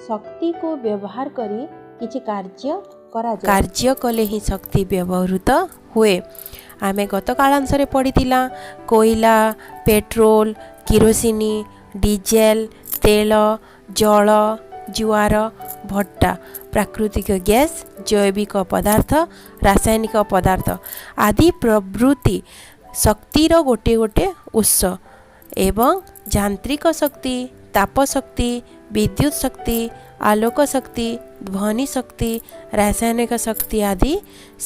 ଶକ୍ତିକୁ ବ୍ୟବହାର କରି କିଛି କାର୍ଯ୍ୟ କରାଯାଏ। କାର୍ଯ୍ୟ କଲେ ହିଁ ଶକ୍ତି ବ୍ୟବହୃତ ହୁଏ। ଆମେ ଗତ କାଳାଂଶରେ ପଢ଼ିଥିଲା, କୋଇଲା, ପେଟ୍ରୋଲ, କିରୋସିନି, ଡିଜେଲ, ତେଲ, ଜଳ, ଜୁଆର, ଭଟ୍ଟା, ପ୍ରାକୃତିକ ଗ୍ୟାସ୍, ଜୈବିକ ପଦାର୍ଥ, ରାସାୟନିକ ପଦାର୍ଥ ଆଦି ପ୍ରଭୃତି ଶକ୍ତିର ଗୋଟିଏ ଗୋଟିଏ ଉତ୍ସ ଏବଂ ଯାନ୍ତ୍ରିକ ଶକ୍ତି, ତାପ ଶକ୍ତି, ବିଦ୍ୟୁତ ଶକ୍ତି, ଆଲୋକ ଶକ୍ତି, ଧ୍ୱନି ଶକ୍ତି, ରାସାୟନିକ ଶକ୍ତି ଆଦି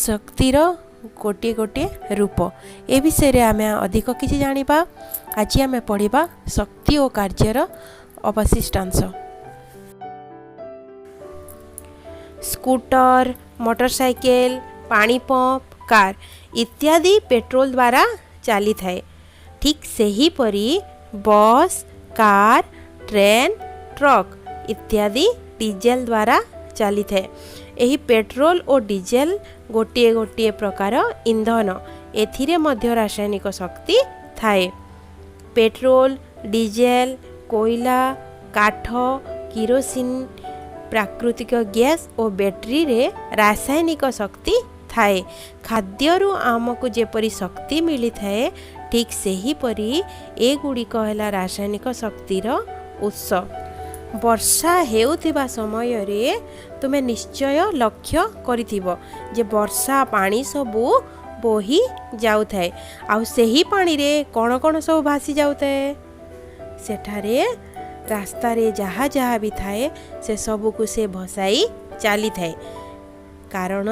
ଶକ୍ତିର ଗୋଟିଏ ଗୋଟିଏ ରୂପ। ଏ ବିଷୟରେ ଆମେ ଅଧିକ କିଛି ଜାଣିବା। ଆଜି ଆମେ ପଢ଼ିବା ଶକ୍ତି ଓ କାର୍ଯ୍ୟର ଅବଶିଷ୍ଟାଂଶ। ସ୍କୁଟର, ମୋଟରସାଇକେଲ, ପାଣି ପମ୍ପ, କାର୍ ଇତ୍ୟାଦି ପେଟ୍ରୋଲ ଦ୍ୱାରା ଚାଲିଥାଏ। ଠିକ୍ ସେହିପରି ବସ୍, କାର୍, ଟ୍ରେନ୍, ଟ୍ରକ୍ ଇତ୍ୟାଦି ଡିଜେଲ ଦ୍ୱାରା ଚାଲିଥାଏ। ଏହି ପେଟ୍ରୋଲ ଓ ଡିଜେଲ ଗୋଟିଏ ଗୋଟିଏ ପ୍ରକାର ଇନ୍ଧନ। ଏଥିରେ ମଧ୍ୟ ରାସାୟନିକ ଶକ୍ତି ଥାଏ। ପେଟ୍ରୋଲ, ଡିଜେଲ, କୋଇଲା, କାଠ, କିରୋସିନ, ପ୍ରାକୃତିକ ଗ୍ୟାସ୍ ଓ ବ୍ୟାଟେରୀରେ ରାସାୟନିକ ଶକ୍ତି ଥାଏ। ଖାଦ୍ୟରୁ ଆମକୁ ଯେପରି ଶକ୍ତି ମିଳିଥାଏ, ଠିକ୍ ସେହିପରି ଏଗୁଡ଼ିକ ହେଲା ରାସାୟନିକ ଶକ୍ତିର ଉତ୍ସ। ବର୍ଷା ହେଉଥିବା ସମୟରେ ତୁମେ ନିଶ୍ଚୟ ଲକ୍ଷ୍ୟ କରିଥିବ ଯେ ବର୍ଷା ପାଣି ସବୁ ବୋହି ଯାଉଥାଏ, ଆଉ ସେହି ପାଣିରେ କ'ଣ କ'ଣ ସବୁ ଭାସି ଯାଉଥାଏ। ସେଠାରେ ରାସ୍ତାରେ ଯାହା ଯାହା ବି ଥାଏ, ସେସବୁକୁ ସେ ଭସାଇ ଚାଲିଥାଏ, କାରଣ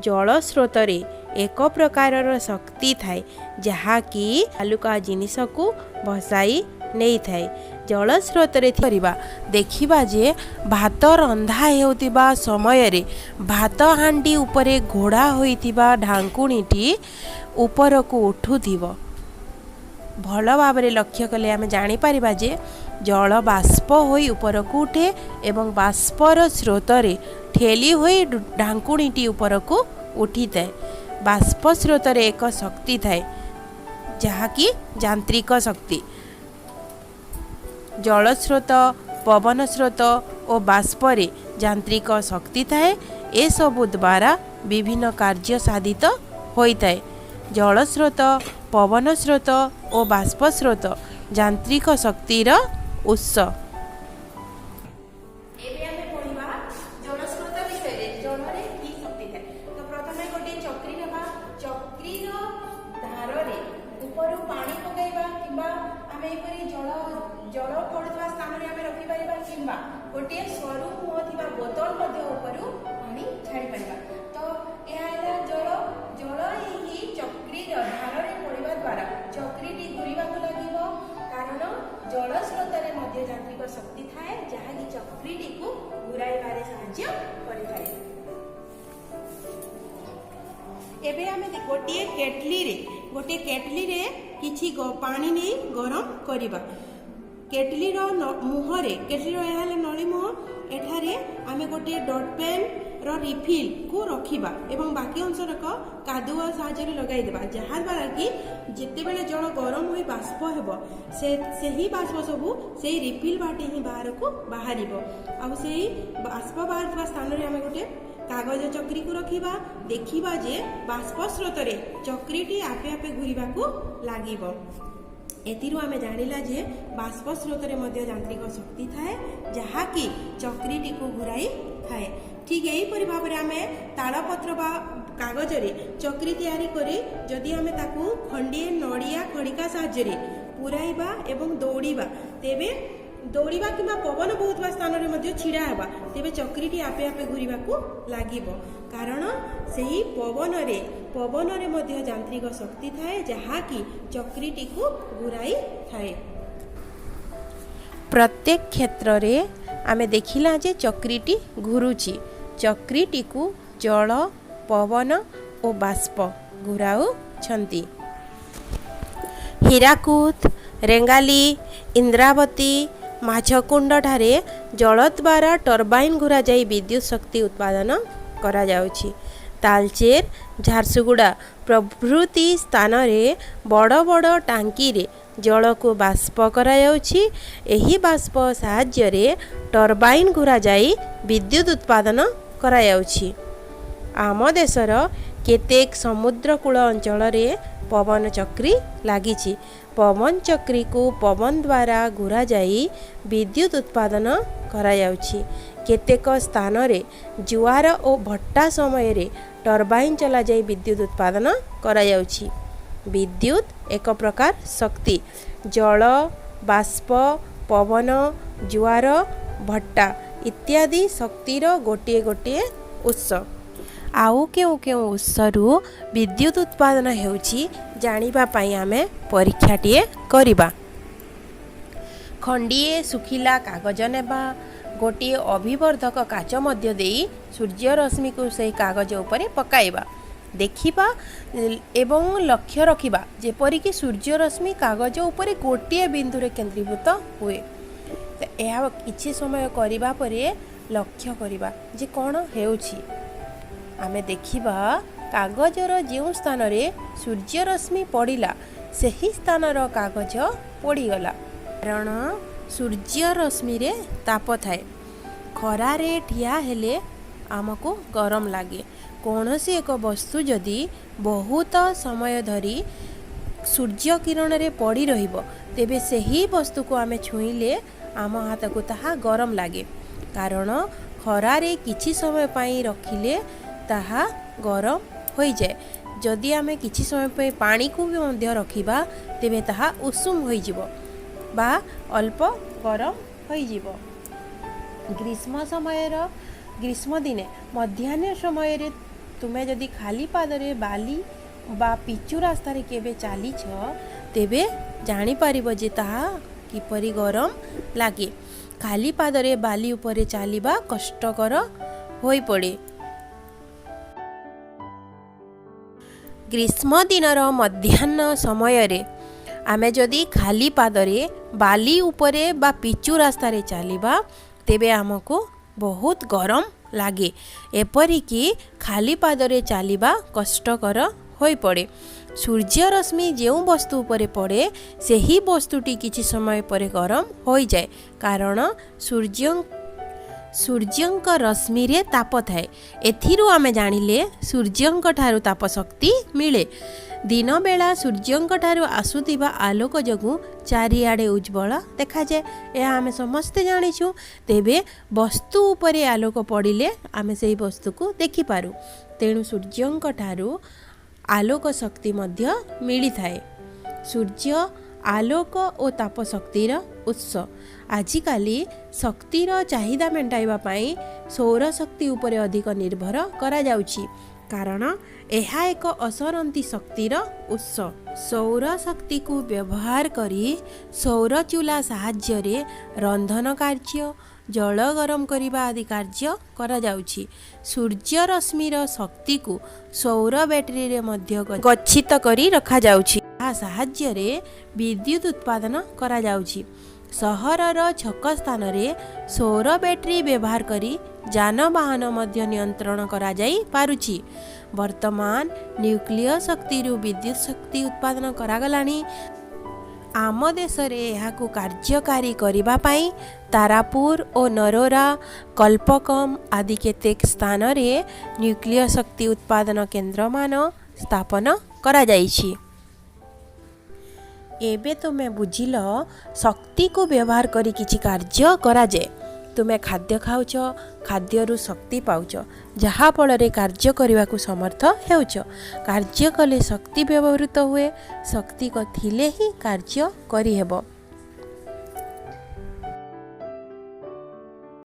ଜଳ ସ୍ରୋତରେ ଏକ ପ୍ରକାରର ଶକ୍ତି ଥାଏ ଯାହାକି ହାଲୁକା ଜିନିଷକୁ ଭସାଇ ନେଇଥାଏ। ଜଳ ସ୍ରୋତରେ କରିବା ଦେଖିବା ଯେ ଭାତ ରନ୍ଧା ହେଉଥିବା ସମୟରେ ଭାତ ହାଣ୍ଡି ଉପରେ ଘୋଡ଼ା ହୋଇଥିବା ଢାଙ୍କୁଣୀଟି ଉପରକୁ ଉଠୁଥିବ। ଭଲ ଭାବରେ ଲକ୍ଷ୍ୟ କଲେ ଆମେ ଜାଣିପାରିବା ଯେ ଜଳ ବାଷ୍ପ ହୋଇ ଉପରକୁ ଉଠେ ଏବଂ ବାଷ୍ପର ସ୍ରୋତରେ ଠେଲି ହୋଇ ଢାଙ୍କୁଣୀଟି ଉପରକୁ ଉଠିଥାଏ। ବାଷ୍ପ ସ୍ରୋତରେ ଏକ ଶକ୍ତି ଥାଏ, ଯାହାକି ଯାନ୍ତ୍ରିକ ଶକ୍ତି। ଜଳସ୍ରୋତ, ପବନ ସ୍ରୋତ ଓ ବାଷ୍ପରେ ଯାନ୍ତ୍ରିକ ଶକ୍ତି ଥାଏ। ଏସବୁ ଦ୍ୱାରା ବିଭିନ୍ନ କାର୍ଯ୍ୟ ସାଧିତ ହୋଇଥାଏ। ଜଳସ୍ରୋତ, ପବନ ସ୍ରୋତ ଓ ବାଷ୍ପ ସ୍ରୋତ ଯାନ୍ତ୍ରିକ ଶକ୍ତିର ଉତ୍ସ। ଏବେ ଆମେ ପଢ଼ିବା ଜଳସ୍ରୋତ ବିଷୟରେ, ଜଳରେ କି ଶକ୍ତି ଥାଏ। ତ ପ୍ରଥମେ ଗୋଟିଏ ଚକ୍ରି ନେବା। ଚକ୍ରିର ଧାରରେ ଉପରୁ ପାଣି ପକାଇବା କିମ୍ବା ଆମେ ଏପରି ଜଳ ପଡୁଥିବା ସ୍ଥାନରେ ଆମେ ରଖିପାରିବା କିମ୍ବା ଗୋଟିଏ ସରୁ ମୁହଁ ଥିବା ବୋତଲ ମଧ୍ୟ ଉପରୁ ପାଣି ଛାଡ଼ିପାରିବା। ତ ଏହା ହେଲା ଜଳ। ଜଳ ଏହି ଚକ୍ରିର ଧାରରେ ପଡ଼ିବା ଦ୍ୱାରା ଚକ୍ରିଟି ଘୂରିବାକୁ ଲାଗିବ, କାରଣ ଜଳ ସ୍ରୋତରେ ମଧ୍ୟ ଯାନ୍ତ୍ରିକ ଶକ୍ତି ଥାଏ, ଯାହାକି ଚକ୍ରିଟିକୁ ଘୁରାଇବାରେ ସାହାଯ୍ୟ କରିଥାଏ। ଏବେ ଆମେ ଗୋଟିଏ କେଟଲିରେ କିଛି ପାଣି ନେଇ ଗରମ କରିବା। କେଟଲିର ମୁହଁରେ, କେଟଲିର ଏହା ହେଲା ନଳୀ ମୁହଁ, ଏଠାରେ ଆମେ ଗୋଟିଏ ଡଟ୍ ପେନ୍ର ରିଫିଲ୍କୁ ରଖିବା ଏବଂ ବାକି ଅଂଶରକ କାଦୁଅ ସାହାଯ୍ୟରେ ଲଗାଇଦେବା, ଯାହାଦ୍ୱାରା କି ଯେତେବେଳେ ଜଳ ଗରମ ହୋଇ ବାଷ୍ପ ହେବ, ସେ ସେହି ବାଷ୍ପ ସବୁ ସେଇ ରିଫିଲ୍ ବାଟେ ହିଁ ବାହାରକୁ ବାହାରିବ। ଆଉ ସେଇ ବାଷ୍ପ ବାହାରୁଥିବା ସ୍ଥାନରେ ଆମେ ଗୋଟେ କାଗଜ ଚକ୍ରିକୁ ରଖିବା। ଦେଖିବା ଯେ ବାଷ୍ପ ସ୍ରୋତରେ ଚକ୍ରିଟି ଆପେ ଆପେ ଘୂରିବାକୁ ଲାଗିବ। ଏଥିରୁ ଆମେ ଜାଣିଲା ଯେ ବାଷ୍ପ ସ୍ରୋତରେ ମଧ୍ୟ ଯାନ୍ତ୍ରିକ ଶକ୍ତି ଥାଏ, ଯାହାକି ଚକ୍ରିଟିକୁ ଘୂରାଇ ଥାଏ। ଠିକ୍ ଏହିପରି ଭାବରେ ଆମେ ତାଳପତ୍ର ବା କାଗଜରେ ଚକ୍ରି ତିଆରି କରି ଯଦି ଆମେ ତାକୁ ଖଣ୍ଡିଏ ନଡ଼ିଆ ଖଡ଼ିକା ସାହାଯ୍ୟରେ ପୁରାଇବା ଏବଂ ଦୌଡ଼ିବା, ତେବେ ଦୌଡ଼ିବା କିମ୍ବା ପବନ ବହୁଥିବା ସ୍ଥାନରେ ମଧ୍ୟ ଛିଡ଼ା ହେବା, ତେବେ ଚକ୍ରିଟି ଆପେ ଆପେ ଘୂରିବାକୁ ଲାଗିବ, କାରଣ ସେହି ପବନରେ ମଧ୍ୟ ଯାନ୍ତ୍ରିକ ଶକ୍ତି ଥାଏ, ଯାହାକି ଚକ୍ରିଟିକୁ ଘୂରାଇ ଥାଏ। ପ୍ରତ୍ୟେକ କ୍ଷେତ୍ରରେ ଆମେ ଦେଖିଲା ଯେ ଚକ୍ରିଟି ଘୁରୁଛି। ଚକ୍ରିଟିକୁ ଜଳ, ପବନ ଓ ବାଷ୍ପ ଘୁରାଉଛନ୍ତି। ହୀରାକୁଦ, ରେଙ୍ଗାଲି, ଇନ୍ଦ୍ରାବତୀ, ମାଛକୁଣ୍ଡଠାରେ ଜଳ ଦ୍ୱାରା ଟର୍ବାଇନ୍ ଘୁରାଯାଇ ବିଦ୍ୟୁତ ଶକ୍ତି ଉତ୍ପାଦନ କରାଯାଉଛି। ତାଲଚେର, ଝାରସୁଗୁଡ଼ା ପ୍ରଭୃତି ସ୍ଥାନରେ ବଡ଼ ବଡ଼ ଟାଙ୍କିରେ ଜଳକୁ ବାଷ୍ପ କରାଯାଉଛି। ଏହି ବାଷ୍ପ ସାହାଯ୍ୟରେ ଟର୍ବାଇନ୍ ଘୁରାଯାଇ ବିଦ୍ୟୁତ୍ ଉତ୍ପାଦନ କରାଯାଉଛି। ଆମ ଦେଶର କେତେକ ସମୁଦ୍ରକୂଳ ଅଞ୍ଚଳରେ ପବନ ଚକ୍ରି ଲାଗିଛି। ପବନ ଚକ୍ରିକୁ ପବନ ଦ୍ୱାରା ଘୁରାଯାଇ ବିଦ୍ୟୁତ୍ ଉତ୍ପାଦନ କରାଯାଉଛି। କେତେକ ସ୍ଥାନରେ ଜୁଆର ଓ ଭଟ୍ଟା ସମୟରେ ଟର୍ବାଇନ୍ ଚଲାଯାଇ ବିଦ୍ୟୁତ୍ ଉତ୍ପାଦନ କରାଯାଉଛି। ବିଦ୍ୟୁତ୍ ଏକ ପ୍ରକାର ଶକ୍ତି। ଜଳ, ବାଷ୍ପ, ପବନ, ଜୁଆର, ଭଟ୍ଟା ଇତ୍ୟାଦି ଶକ୍ତିର ଗୋଟିଏ ଗୋଟିଏ ଉତ୍ସ। ଆଉ କେଉଁ କେଉଁ ଉତ୍ସରୁ ବିଦ୍ୟୁତ୍ ଉତ୍ପାଦନ ହେଉଛି, ଜାଣିବା ପାଇଁ ଆମେ ପରୀକ୍ଷାଟିଏ କରିବା। ଖଣ୍ଡିଏ ଶୁଖିଲା କାଗଜ ନେବା। ଗୋଟିଏ ଅଭିବର୍ଦ୍ଧକ କାଚ ମଧ୍ୟ ଦେଇ ସୂର୍ଯ୍ୟରଶ୍ମିକୁ ସେହି କାଗଜ ଉପରେ ପକାଇବା। ଦେଖିବା ଏବଂ ଲକ୍ଷ୍ୟ ରଖିବା ଯେପରିକି ସୂର୍ଯ୍ୟରଶ୍ମି କାଗଜ ଉପରେ ଗୋଟିଏ ବିନ୍ଦୁରେ କେନ୍ଦ୍ରୀଭୂତ ହୁଏ। ଏହା କିଛି ସମୟ କରିବା ପରେ ଲକ୍ଷ୍ୟ କରିବା ଯେ କ'ଣ ହେଉଛି। ଆମେ ଦେଖିବା, କାଗଜର ଯେଉଁ ସ୍ଥାନରେ ସୂର୍ଯ୍ୟରଶ୍ମି ପଡ଼ିଲା, ସେହି ସ୍ଥାନର କାଗଜ ପୋଡ଼ିଗଲା। କାରଣ ସୂର୍ଯ୍ୟରଶ୍ମିରେ ତାପ ଥାଏ। ଖରାରେ ଠିଆ ହେଲେ ଆମକୁ ଗରମ ଲାଗେ। କୌଣସି ଏକ ବସ୍ତୁ ଯଦି ବହୁତ ସମୟ ଧରି ସୂର୍ଯ୍ୟ କିରଣରେ ପଡ଼ି ରହିବ, ତେବେ ସେହି ବସ୍ତୁକୁ ଆମେ ଛୁଇଁଲେ ଆମ ହାତକୁ ତାହା ଗରମ ଲାଗେ। କାରଣ ଖରାରେ କିଛି ସମୟ ପାଇଁ ରଖିଲେ ତାହା ଗରମ ହୋଇଯାଏ। ଯଦି ଆମେ କିଛି ସମୟ ପାଇଁ ପାଣିକୁ ବି ମଧ୍ୟ ରଖିବା, ତେବେ ତାହା ଉଷୁମ ହୋଇଯିବ ବା ଅଳ୍ପ ଗରମ ହୋଇଯିବ। ଗ୍ରୀଷ୍ମ ଦିନେ ମଧ୍ୟାହ୍ନ ସମୟରେ ତୁମେ ଯଦି ଖାଲି ପାଦରେ ବାଲି ବା ପିଚୁ ରାସ୍ତାରେ କେବେ ଚାଲିଛ, ତେବେ ଜାଣିପାରିବ ଯେ ତାହା କିପରି ଗରମ ଲାଗେ। ଖାଲି ପାଦରେ ବାଲି ଉପରେ ଚାଲିବା କଷ୍ଟକର ହୋଇପଡ଼େ। ଗ୍ରୀଷ୍ମ ଦିନର ମଧ୍ୟାହ୍ନ ସମୟରେ ଆମେ ଯଦି ଖାଲି ପାଦରେ ବାଲି ଉପରେ ବା ପିଚୁ ରାସ୍ତାରେ ଚାଲିବା, ତେବେ ଆମକୁ ବହୁତ ଗରମ ଲାଗେ। ଏପରିକି ଖାଲି ପାଦରେ ଚାଲିବା କଷ୍ଟକର ହୋଇପଡ଼େ। ସୂର୍ଯ୍ୟରଶ୍ମି ଯେଉଁ ବସ୍ତୁ ଉପରେ ପଡ଼େ, ସେହି ବସ୍ତୁଟି କିଛି ସମୟ ପରେ ଗରମ ହୋଇଯାଏ। କାରଣ ସୂର୍ଯ୍ୟଙ୍କ ରଶ୍ମିରେ ତାପ ଥାଏ। ଏଥିରୁ ଆମେ ଜାଣିଲେ ସୂର୍ଯ୍ୟଙ୍କ ଠାରୁ ତାପ ଶକ୍ତି ମିଳେ। ଦିନବେଳା ସୂର୍ଯ୍ୟଙ୍କ ଠାରୁ ଆସୁଥିବା ଆଲୋକ ଯୋଗୁଁ ଚାରିଆଡ଼େ ଉଜ୍ଜ୍ୱଳ ଦେଖାଯାଏ। ଏହା ଆମେ ସମସ୍ତେ ଜାଣିଛୁ। ତେବେ ବସ୍ତୁ ଉପରେ ଆଲୋକ ପଡ଼ିଲେ ଆମେ ସେହି ବସ୍ତୁକୁ ଦେଖିପାରୁ। ତେଣୁ ସୂର୍ଯ୍ୟଙ୍କ ଠାରୁ ଆଲୋକ ଶକ୍ତି ମଧ୍ୟ ମିଳିଥାଏ। ସୂର୍ଯ୍ୟ ଆଲୋକ ଓ ତାପ ଶକ୍ତିର ଉତ୍ସ। ଆଜିକାଲି ଶକ୍ତିର ଚାହିଦା ମେଣ୍ଟାଇବା ପାଇଁ ସୌରଶକ୍ତି ଉପରେ ଅଧିକ ନିର୍ଭର କରାଯାଉଛି, କାରଣ ଏହା ଏକ ଅସରନ୍ତି ଶକ୍ତିର ଉତ୍ସ। ସୌରଶକ୍ତିକୁ ବ୍ୟବହାର କରି ସୌର ଚୁଲା ସାହାଯ୍ୟରେ ରନ୍ଧନ କାର୍ଯ୍ୟ, ଜଳ ଗରମ କରିବା ଆଦି କାର୍ଯ୍ୟ କରାଯାଉଛି। ସୂର୍ଯ୍ୟରଶ୍ମିର ଶକ୍ତିକୁ ସୌର ବ୍ୟାଟେରୀରେ ମଧ୍ୟ ଗଚ୍ଛିତ କରି ରଖାଯାଉଛି। ତାହା ସାହାଯ୍ୟରେ ବିଦ୍ୟୁତ୍ ଉତ୍ପାଦନ କରାଯାଉଛି। ସହରର ଛକ ସ୍ଥାନରେ ସୌର ବ୍ୟାଟେରୀ ବ୍ୟବହାର କରି ଯାନବାହନ ମଧ୍ୟ ନିୟନ୍ତ୍ରଣ କରାଯାଇ ପାରୁଛି। ବର୍ତ୍ତମାନ ନ୍ୟୁକ୍ଲିୟ ଶକ୍ତିରୁ ବିଦ୍ୟୁତ୍ ଶକ୍ତି ଉତ୍ପାଦନ କରାଗଲାଣି। ଆମ ଦେଶରେ ଏହାକୁ କାର୍ଯ୍ୟକାରୀ କରିବା ପାଇଁ ତାରାପୁର ଓ ନରୋରା, କଲ୍ପକମ୍ ଆଦି କେତେକ ସ୍ଥାନରେ ନ୍ୟୁକ୍ଲିୟ ଶକ୍ତି ଉତ୍ପାଦନ କେନ୍ଦ୍ରମାନ ସ୍ଥାପନ କରାଯାଇଛି। ଏବେ ତୁମେ ବୁଝିଲ, ଶକ୍ତିକୁ ବ୍ୟବହାର କରି କିଛି କାର୍ଯ୍ୟ କରାଯାଏ। ତୁମେ ଖାଦ୍ୟ ଖାଉଛ, ଖାଦ୍ୟରୁ ଶକ୍ତି ପାଉଛ, ଯାହାଫଳରେ କାର୍ଯ୍ୟ କରିବାକୁ ସମର୍ଥ ହେଉଛ। କାର୍ଯ୍ୟ କଲେ ଶକ୍ତି ବ୍ୟବହୃତ ହୁଏ। ଶକ୍ତି ଥିଲେ ହିଁ କାର୍ଯ୍ୟ କରିହେବ।